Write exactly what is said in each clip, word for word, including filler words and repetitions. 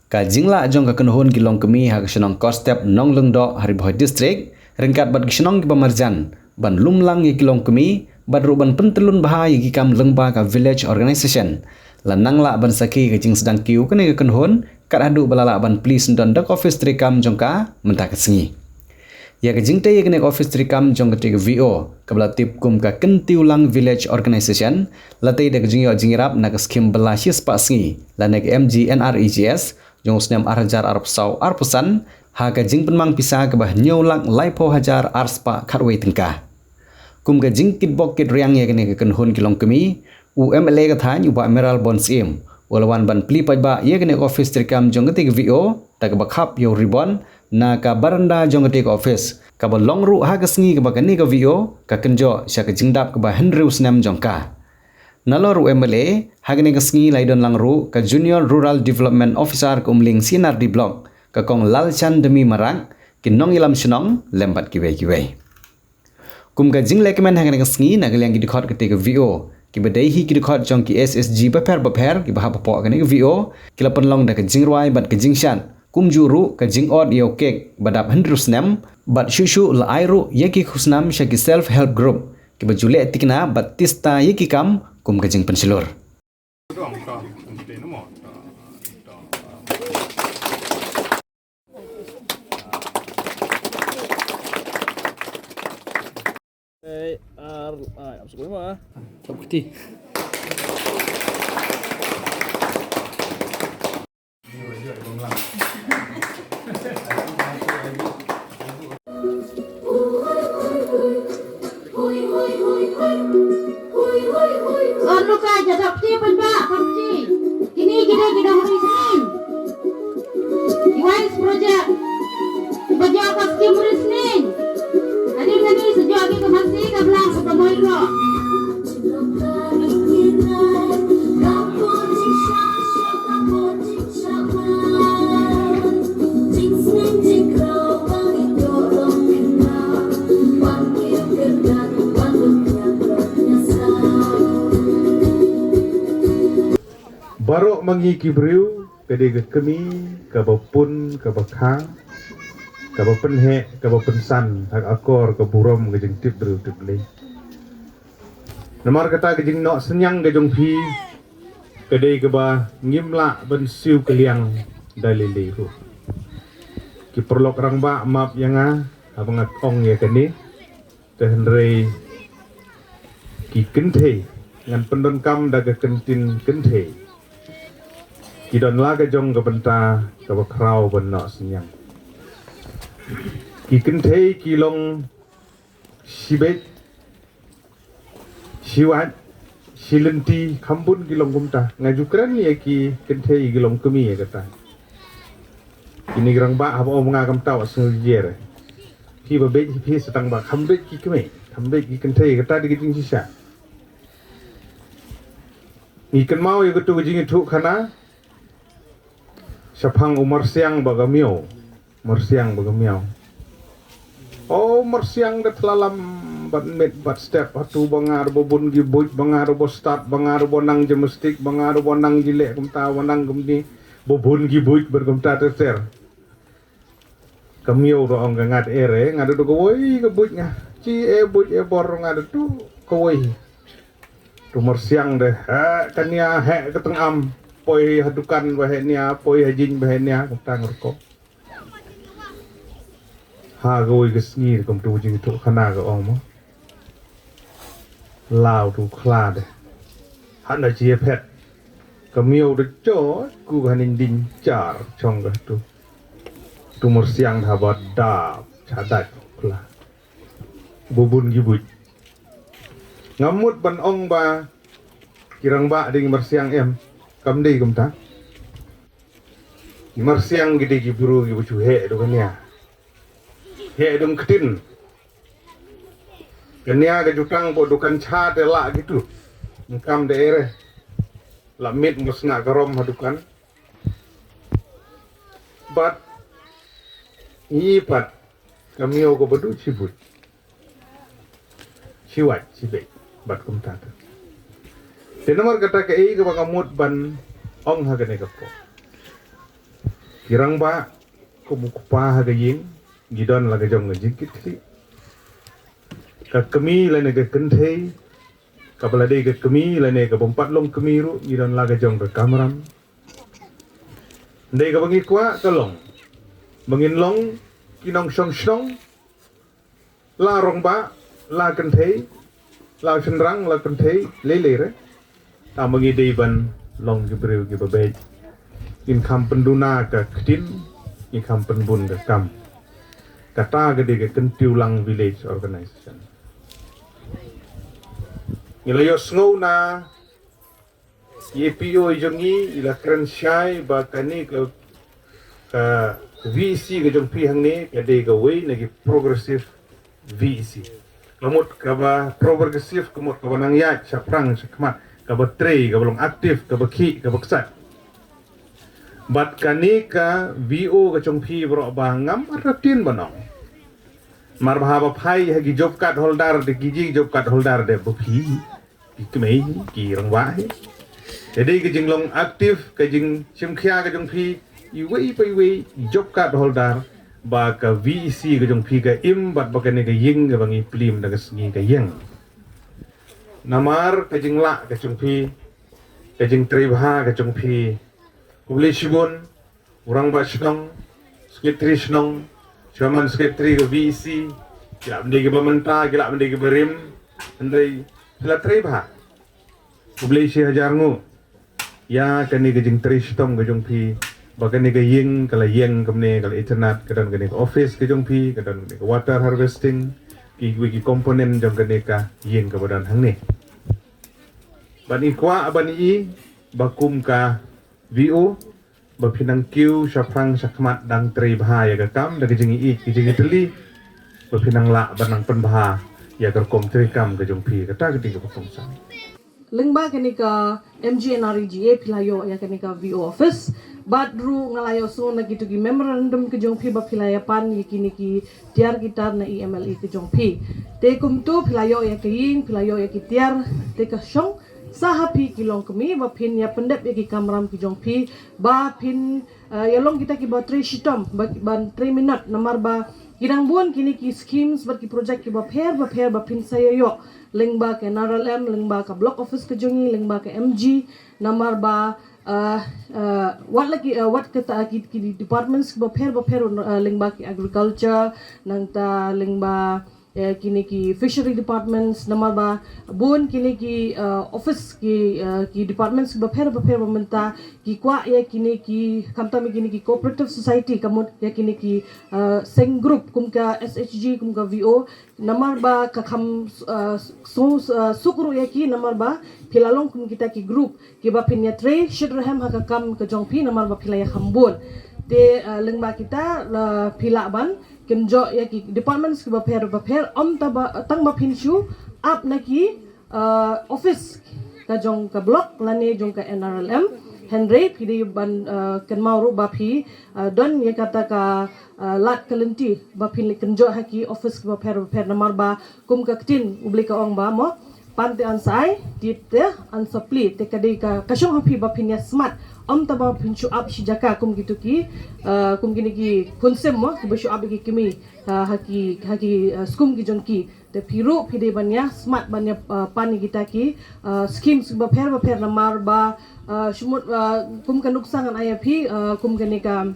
Ka jinglah jong ka kynhun ki longkmie ha ka shnong Korstep Nonglungdoh ha Ri Bhoi District, ryngkat bad ki shnong kiba marjan, ban lum lang ïa ki longkmie, bad ruh ban pyntyllun bha ïa ki kam lyngba ka Village Organization, la nang lah ban sakhi ka jingsdang kiew kane ka kynhun, kat haduh ba la lah ban plie syndon da ka ophis treikam jong ka mynta ka sngi. Ïa ka jingtei ïa kane ka ophis treikam jong katei ka V O, kaba la tip kum ka Kyntiewlang Village Organization, la tei da ka jingïoh jingïarap na ka skhim bylla shispah sngi, lane ka M G N R E G S, jong u snem ar hajar arphew saw arphew san, ha ka jingpynmang pisa kaba hynñiew lak laiphew hajar arspah khatwei tyngka. Kum ka jingkitbok kitrwiang ïa kane ka kynhun ki longkmie, u M L A ka thaiñ u Bah Mayralborn Syiem, u la wan ban plie paidbah ïa kane ka ophis treikam jong katei ka V O, da kaba khap ïa u ribbon, na ka baranda jong katei ka ophis, kaba long ruh ha ka sngi kaba kane ka V O, ka kynjoh, sha ka jingdap kaba hynriew snem jong ka. Nalor u M L A, ha kane ka sngi la ïadon lang ruh, ka Junior Rural Development Officer ka Umling C&RD Block, ka Kong Lalchandmi Marak, ki nongïalam shnong, lem bad kiwei kiwei. Kum ka jinglehkmen ha kane ka sngi na ka liang ki dkhot katei ka V O, kiba dei hi ki dkhot jong ki S H G bapher bapher, kiba hap hapoh kane ka V O, ki la pynlong da ka jingrwai bad ka jingshad, kumjuh ruh ka jingot ïa u kek, ba dap hynriew snem, bad shuh shuh la ai ruh ïa ki khusnam sha ki self help group, kiba ju leh thikna bad tista ïa ki kam, kum ka jingpynshlur. Ei, ar, ai, ap sukui ma. Ap kuti. Wan lukai, jadap ti pynbah, pynbah. Kini kini kita hari Senin. Device project. Bajak ka skim reasoning. Adi ngani sejak ki kemasi ka belang ka pemoi ko. Baroh ma ngi ki briew, ka dei ka kmie, kaba pun, kaba kha, kaba pynheh, kaba pynsan, ha ka akor, ka burom, ka jingtip briew tip Blei. Namar kata ka jingnoh synñiang ka jong phi, ka dei kaba ngim lah ban siew kylliang da lei lei ruh. Ki paralok rangbah map ïa nga, haba nga ong ïa kane, te hynrei ki kynthei, ngan pyndonkam da ka kyntien kynthei. Ki don la ka jong ka bynta kaba khraw ban noh synñiang. Ki kynthei ki long shibit, shiwat, shilynti, kham bun ki long kumta. Nga ju kren ïa ki kynthei ki long kmie ïa kata. Kine ki rangbah haba ong nga kumta wat sngew jier. Phi ba beit phi sa tang ba kham beit ki kmie, kham beit ki kynthei, kata dei ka jingshisha. Ngi kynmaw ïa katu ka jingïathuhkhana shaphang u Marsiang bad ka Miaw. Marsiang bad ka Miaw. O Marsiang da thlalam bad miet bad step, hatu ba nga ruh ba bun ki buit, ba nga ruh ba stad, ba nga ruh ba nang gymnastic, ba nga ruh ba nang jileh kumta, ba nang kumne, ba bun ki buit bad kumta ter ter. Ka Miaw ruh ong ka nga da ere, nga da tu kawei ka buit nga. Chi e buit e bor nga da tu kawei. Tu Marsiang de, heh ka nia, heh ka tyngam. Poi ha dukan ba heh nia, poi ha jing ba heh nia, kumta nga rukom. Ha kawei ka sngi kumtu jingïathuhkhana ka ong mo. Law tu khla de. Hana chi ïa phet. Ka Miaw de jot ku ka hynnin ding jar chong ka tu. Tu Marsiang haba dap chadai khla. Ba bun ki buit. Nga mut ban ong ba ki rangbah dei ki Marsiang em. Kam dei kumta. Ki Marsiang ki dei ki briew kiba ju heh da ka nia. Heh da ka ktien. Ka nia ka ju tang hapoh dukan cha te lah kitu. Ngam da ere. Lah miet mosnah ka rom ha dukan. Bad ngi pat ka Miaw kaba duh chi buit, chi wait, chi beit, bad kumta ter. Te namar kata kaei kaba nga mut ban ong ha kane ka por. Ki rangbah kum u kpa ha ka ïing, ngi don la ka jong ka jingkitkhlieh. Ka kmie lane ka kynthei, kaba la dei ka kmie lane ka bym pat long kmie ruh, ngi don la ka jong ka kamram. Dei kaba ngi kwah ka long ba ngin long ki nongshong shnong, la rangbah, la kynthei, la shynrang, la kynthei, lei lei re. Tang ba ngi dei ban long ki briew kiba beit. Ngin kham pynduna ka ktien, ngin kham pynbun ka kam. Kata ka dei ka Kyntiewlang Village Organization. Ngi la ïohsngew na i A P O i jong ngi, i la kren shai ba kane ka, ka V E C ka jong phi hangne ka dei kawei na ki progressive V E C. Ka mut kaba progressive, ka mut kaba nang ïaid shaphrang shakhmat, kaba trei, kaba long active, kaba khih, kaba ksat. Bad kane ka V O ka jong phi baroh ba ngam artatien ban ong. Namar ba haba phai ha ki job card holder, de ki ji job card holder de ba phi, ki kmie, ki rangbah hi. Te dei ka jinglong active, ka jingshim khia ka jong phi, iwei pa iwei, job card holder, ba ka V E C ka jong phi ka im, bad ba kane ka ïing kaba ngi plie da ka sngi ka ïeng. Namar ka jinglah ka jong phi, ka jingtrei bha ka jong phi. Khublei shibun, u rangbah shnong, secretary shnong, chairman secretary ka V E C, ki lah ban dei kiba mynta, ki lah ban dei kiba rim, hynrei ki la trei bha. Khublei shi hajar nguh ïa kane ka jingtrei shitom ka jong phi, ba kane ka ïing ka la ïeng kumne, ka la itynnad, ka don kane ka office ka jong phi, ka don kane ka water harvesting, kiwei ki component jong kane ka ïing kaba don hangne. Ban i kwah ban i ba kum ka V O, ba phin nang kiew shaphrang shakhmat dang trei bha ïa ka kam, da ka jingïeit, ka jingïatylli, ba phin nang lah ban nang pynbha ïa ka rukom trei kam ka jong phi, kata ka dei kaba kongsan. Lyngba kane ka M G N R E G A phi la ïoh ïa kane ka V O office. Bad ruh nga la ïohsngew na kito ki memorandum ka jong phi ba phi la ïa pan ïa kine ki tiar ki tar na i M L A ka jong phi. Te kumto phi la ïoh ïa ka ïing, phi la ïoh ïa ki tiar, te ka shong sa ha phi ki longkmie ba phin ïa pyndep ïa ki kamram ki jong phi, ba phin, eh, ïa long kita kiba trei shitom, ba, ban trei minot, namar ba ki dang bun kine ki schemes bad ki project kiba pher bapher ba phin sa ïa ïoh, lyngba ka N R L M, lyngba ka block office ka jong ngi, lyngba ka M G, namar ba, eh, eh, wat la ki, eh, wat kata ki, ki departments kiba pher bapher, eh, lyngba ki agriculture, nangta lyngba, eh, kine ki fishery departments, namar ba bun kine ki, eh, office ki, eh, ki departments kiba pher bapher ba mynta ki kwah ïa kine ki, khamtam ïa kine ki cooperative society, ka mut ïa kine ki, eh, seng group kum ka S H G, kum ka V O, namar ba ka kham, eh, su-, eh, suk ruh ïa ki, namar ba phi la long kum kita ki group kiba phin ïatrei shitrhem ha ka kam ka jong phi, namar ba phi la ïakham bun. Te, eh, lyngba kita, la phi lah ban kynjoh ïa ki departments kiba pher bapher, ym tang ba, tang ba phin shu ap na ki, eh, office ka jong ka block lane jong ka N R L M. Hynrei phi dei ban, eh, kynmaw ruh ba phi, eh, don ïa kata ka, eh, lad ka lynti ba phin leit kynjoh ha ki office kiba pher bapher, namar ba kum ka ktien U Blei ka ong ba mo, pan te yn sa ai, tied te yn sa plie, te ka dei ka, ka shong ha phi ba phin ïa smat. Ym tang ba phin shu ap shi jaka kum kito ki, eh, kum kine ki khun sim mo, kiba shu ap ïa ki kmie, eh, ha ki, ha ki, eh, skum ki jong ki. Te phi ruh phi dei ban ïa smat ban ïa, eh, pan ïa kita ki, eh, schemes kiba pher bapher, namar ba, eh, shu mut, eh, kum ka nuksa ngan ai ïa phi, eh, kum kane ka,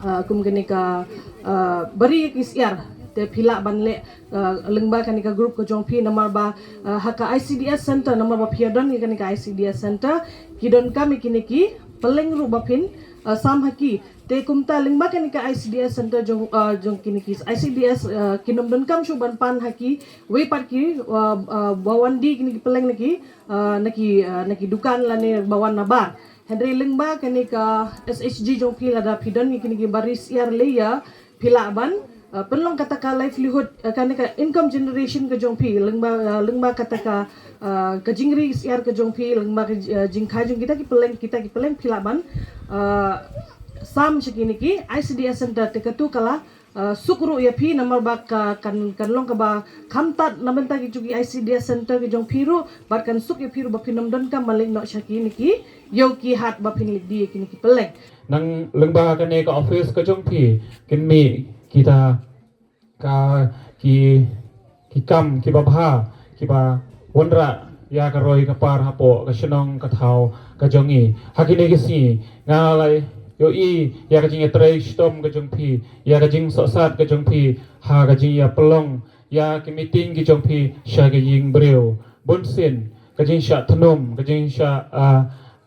eh, kum kane ka, eh, bari ïa ki syiar. Te phi lah ban leh, eh, lyngba kane ka group ka jong phi, namar ba, eh, ha ka I C D S center, namar ba phi ïa don ïa kane ka I C D S center, ki donkam ïa kine ki pylleng ruh ba phin, eh, sam ha ki. Te kumta lyngba kane ka I C D S center jong, eh, jong kine ki I C D S, eh, kin ym donkam shuh ban pan ha kiwei pat ki, eh, eh, ba wan die kine ki pylleng na ki, eh, na ki, eh, na ki dukan lane ba wan na bar. Hynrei lyngba kane ka S H G jong phi, lada phi don ïa kine ki bari syiar lei ïa, phi lah ban, eh, pynlong kata ka livelihood, eh, kane ka income generation ka jong phi, lyngba, eh, lyngba kata ka, eh, ka jingri syiar ka jong phi, lyngba ka, eh, jingkhia jong kita ki pylleng, kita ki pylleng phi lah ban, eh, sam sha kine ki I C D S center, te katu ka la Uh, suk ruh ïa phi namar ba ka kan kan long kaba kham tad na bynta ki jong ki I C D S center ki jong phi ruh, bad kan suk ïa phi ruh ba phin ym donkam ban leit noh sha kine ki ïew ki hat ba phin leit die ïa kine ki pylleng. Nang lyngba kane ka office ka jong phi kin mih kita ka ki ki kam kiba bha kiba wanrah ïa ka roi ka par hapoh ka shnong ka thaw ka jong ngi. Ha kine ki sngi nga la ïohi ïa ka jingïatrei shitom ka jong phi, ïa ka jingsohsat ka jong phi ha ka jingïapynlong ïa ki meeting ki jong phi sha ka ïing briew. Bun sien ka jingshah thnum, ka jingshah, ah,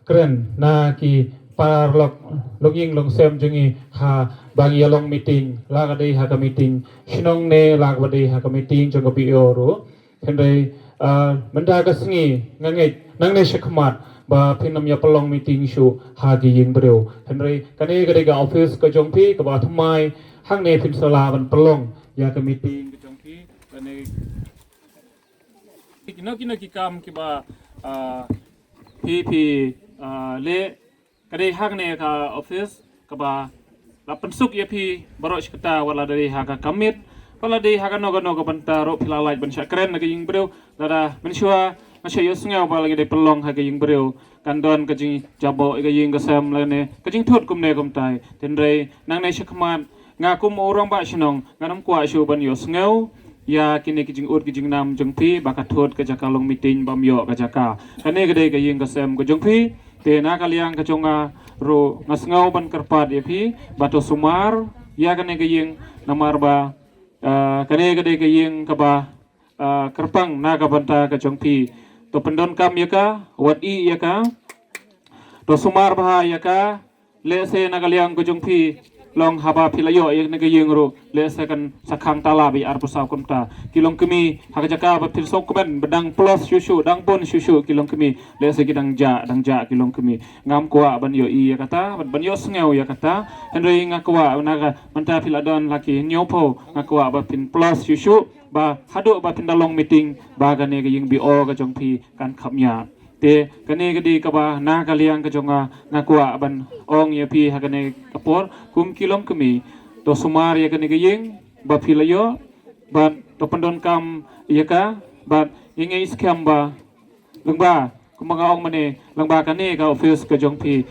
kren na ki paralok longïing longsem jong ngi ha ba ngi ïa long meeting, la ka dei ha ka meeting shnong ne la ka dei ha ka meeting jong ka B O ruh. Hynrei, ah, mynta ka sngi nga ngeit nangne shakhmat ba phin ym ïa pynlong meeting shuh ha ki ïing briew. Hynrei kane ka dei ka office ka jong phi kaba thymmai, hangne phin sa lah ban pynlong ïa ka meeting ka jong phi. Kane kino kino ki kam kiba, ah, phi phi, ah, leh ka dei hangne ka office kaba la pynsuk ïa phi baroh shi katta, wat la dei ha ka commit, wat la dei ha kano kano ka bynta ruh phi la lait ban shah kren na ka ïing briew. Lada mynshuwa nga shah ïohsngew ba la ka dei pynlong ha ka ïing briew kan don ka jingjaboh ïa ka ïing ka sem lane ka jingthut kumne kumtai. Hynrei nangne shakhmat nga kum u rangbah shnong ngan ym kwah shuh ban ïohsngew ïa kine ki jingud ki jingnam jong phi ba ka thut ka jaka long meeting bym ïoh ka jaka. Kane ka dei ka ïing ka sem ka jong phi. Te na ka liang ka jong nga ruh nga sngew ban kyrpad ïa phi ba to sumar ïa kane ka ïing namar ba, ah, kane ka dei ka ïing kaba, ah, kyrpang na ka bynta ka jong phi. To pyndonkam ïa ka, wat ïeh ïa ka. To sumar bha ïa ka. Lehse na ka liang ka jong phi long haba phi la ïoh ïa kane ka ïing ruh, lehse kan sa khang tala beit arphew saw kumta. Ki longkmie ha ka jaka ba phi sngewkmen ba dang plus shuh shuh, dang bun shuh shuh ki longkmie, lehse ki dang jah, dang jah ki longkmie. Ngam kwah ban ïohi ïa kata, ban, ban ïohsngew ïa kata. Hynrei nga kwah na ka, mynta phi la don la ki hynñiewphew, nga kwah ba phin plus shuh shuh, ba haduh ba phin da long meeting ba kane ka ïing B O ka jong phi kan kham ïa. Te kane ka dei kaba na ka liang ka jong nga nga kwah ban ong ïa phi ha kane ka por kum ki longkmie. To sumar ïa kane ka ïing ba phi la ïoh bad to pyndonkam ïa ka bad ïa ngi skhem ba lyngba kumba nga ong mynne lyngba kane ka office ka jong phi